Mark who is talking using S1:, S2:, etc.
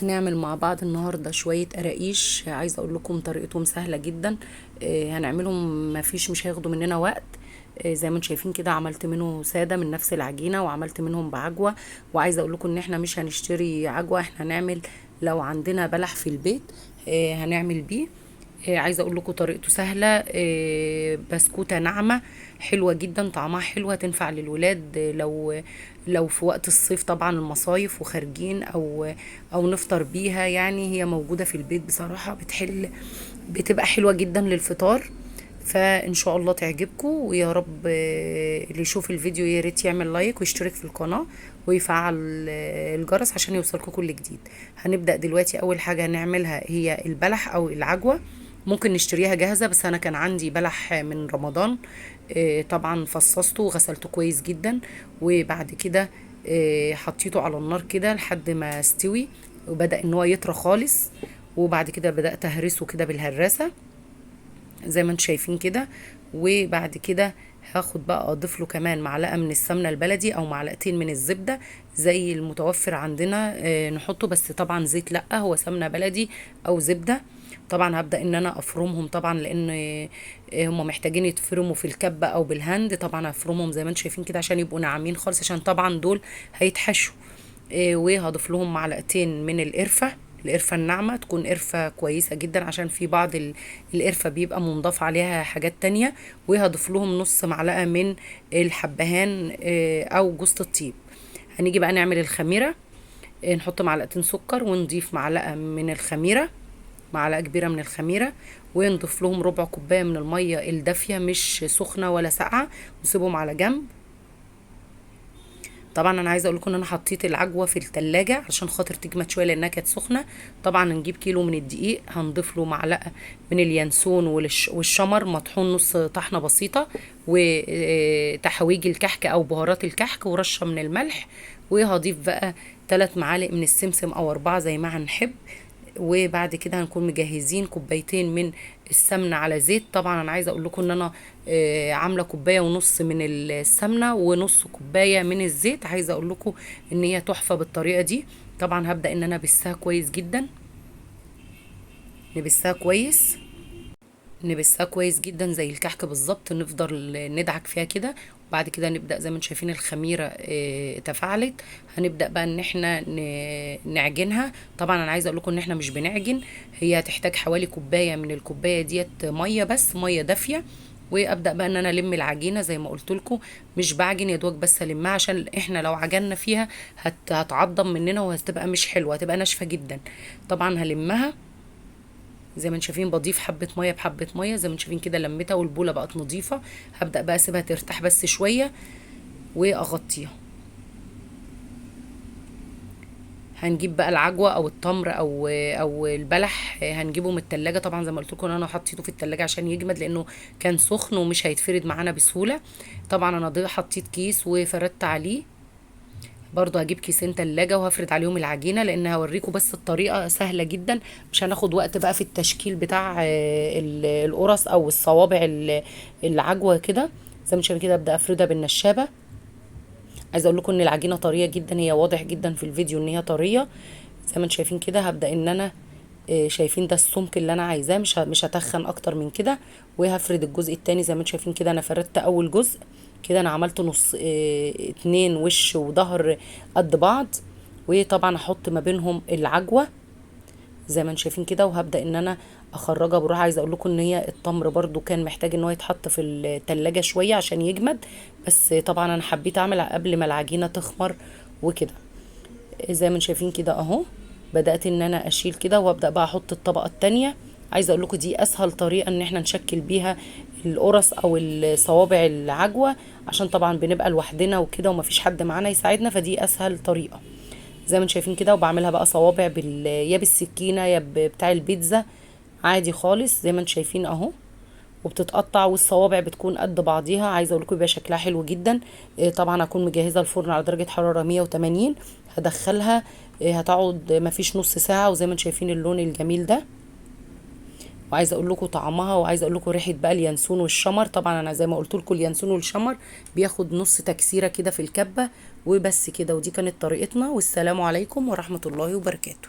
S1: هنعمل مع بعض النهارده شوية قراقيش، عايزه اقول لكم طريقتهم سهلة جدا. هنعملهم مفيش، مش هياخدوا مننا وقت. زي ما انتم شايفين كده عملت منه ساده من نفس العجينة، وعملت منهم بعجوه. وعايزه اقول لكم ان احنا مش هنشتري عجوه، احنا هنعمل لو عندنا بلح في البيت هنعمل بيه. عايزه اقول لكم طريقته سهلة، بسكوته ناعمة حلوة جدا، طعمها حلوة، تنفع للولاد لو في وقت الصيف طبعا، المصايف وخارجين او نفطر بيها. يعني هي موجودة في البيت بصراحة، بتبقى حلوة جدا للفطار. فان شاء الله تعجبكم، ويا رب اللي يشوف الفيديو يا ريت يعمل لايك ويشترك في القناة ويفعل الجرس عشان يوصلكم كل جديد. هنبدا دلوقتي. اول حاجة هنعملها هي البلح او العجوه، ممكن نشتريها جاهزة، بس انا كان عندي بلح من رمضان، طبعا فصصته وغسلته كويس جدا، وبعد كده حطيته على النار كده لحد ما استوي وبدا ان هو يطرى خالص. وبعد كده بدات اهرسه كده بالهراسه زي ما انتم شايفين كده. وبعد كده هاخد بقى اضيف له كمان معلقه من السمنة البلدي او معلقتين من الزبدة زي المتوفر عندنا، نحطه، بس طبعا زيت لا، هو سمنه بلدي او زبدة. طبعا هبدا ان انا افرمهم، طبعا لان هم محتاجين يتفرموا في الكبه او بال hand. طبعا هفرمهم زي ما انتم شايفين كده عشان يبقوا ناعمين خالص، عشان طبعا دول هيتحشوا. وهضيف لهم معلقتين من القرفه، القرفة الناعمة، تكون قرفة كويسة جدا عشان في بعض القرفة بيبقى منضاف عليها حاجات تانية. وهضيف لهم نص معلقة من الحبهان، او جوزة الطيب. هنيجي بقى نعمل الخميرة، نحط معلقتين سكر ونضيف معلقة من الخميرة، معلقة كبيرة من الخميرة، ونضيف لهم ربع كوباية من المية الدافية، مش سخنة ولا ساقعة، ونسيبهم على جنب. طبعا انا عايزه اقول لكم ان انا حطيت العجوه في التلاجة عشان خاطر تجمد شوية لانها كانت سخنة. طبعا هنجيب كيلو من الدقيق، هنضيف له معلقه من اليانسون والشمر مطحون نص طحنه بسيطة، وتحويج الكحك او بهارات الكحك، ورشه من الملح. وهضيف بقى 3 معالق من السمسم او 4 زي ما هنحب. وبعد كده هنكون مجهزين كوبايتين من السمنة على زيت. طبعا انا عايزه اقول لكم ان انا عامله كوباية ونص من السمنة ونص كوباية من الزيت. عايزه اقول لكم ان هي تحفة بالطريقة دي. طبعا هبدا ان انا ابسها كويس جدا، نبسها كويس، نبسها كويس جدا زي الكحك بالظبط، نفضل ندعك فيها كده. وبعد كده نبدا زي ما انتم شايفين الخميره تفاعلت. هنبدا بقى ان احنا نعجنها. طبعا انا عايزه اقول لكم ان احنا مش بنعجن، هي هتحتاج حوالي كوباية من الكوباية ديت مية، بس مية دافيه. وابدا بقى ان انا الم العجينة زي ما قلت لكم، مش بعجن يا دوبك بس المها، عشان احنا لو عجلنا فيها هتعضم مننا وهتبقى مش حلوة، هتبقى ناشفة جدا. طبعا هلمها زي ما انتم شايفين، بضيف حبه مية بحبه مية زي ما انتم شايفين كده، لمتها والبوله بقت نظيفة. هبدا بقى اسيبها ترتاح بس شوية واغطيها. هنجيب بقى العجوه او التمر او البلح، هنجيبه من التلاجة. طبعا زي ما قلت لكم انا حطيته في التلاجة عشان يجمد لانه كان سخن ومش هيتفرد معانا بسهولة. طبعا انا حطيت كيس وفردت عليه، برضو هجيب كيسين تلاجة وهفرد عليهم العجينة، لان هوريكم بس الطريقة سهلة جدا، مش هناخد وقت بقى في التشكيل بتاع القرص او الصوابع العجوة كده. زي ما شايفين كده ابدا افردها بالنشابة. عايزة اقول لكم ان العجينة طرية جدا، هي واضح جدا في الفيديو ان هي طرية زي ما انتم شايفين كده. هبدا ان انا، شايفين ده السمك اللي انا عايزاه، مش هتخن اكتر من كده. وهفرد الجزء التاني زي ما انتم شايفين كده. انا فردت اول جزء كده، انا عملت نص، 2 وش وظهر قد بعض. وطبعا هحط ما بينهم العجوه زي ما انتم شايفين كده، وهبدا ان انا اخرجها بروح. عايزه اقول لكم ان هي التمر برضو كان محتاج ان هو يتحط في التلاجة شوية عشان يجمد، بس طبعا انا حبيت اعمل قبل ما العجينة تخمر وكده. زي ما انتم شايفين كده اهو، بدات ان انا اشيل كده وابدا بقى احط الطبقة التانية. عايزه اقول لكم دي اسهل طريقه ان احنا نشكل بيها القرص او الصوابع العجوه، عشان طبعا بنبقى لوحدنا وكده ومفيش حد معانا يساعدنا، فدي اسهل طريقه زي ما انتم شايفين كده. وبعملها بقى صوابع يا بالسكينة يا بتاع البيتزا عادي خالص زي ما انتم شايفين اهو، وبتتقطع والصوابع بتكون قد بعضيها. عايزه اقول لكم بيبقى شكلها حلو جدا. طبعا هكون مجهزة الفرن على درجه حرارة 180، هدخلها، هتقعد مفيش نص ساعة، وزي ما انتم شايفين اللون الجميل ده. وعايزه اقول لكم طعمها، وعايزه اقول لكم ريحه بقى اليانسون والشمر. طبعا انا زي ما قلت لكم اليانسون والشمر بياخد نص تكسيره كده في الكبه وبس كده. ودي كانت طريقتنا، والسلام عليكم ورحمة الله وبركاته.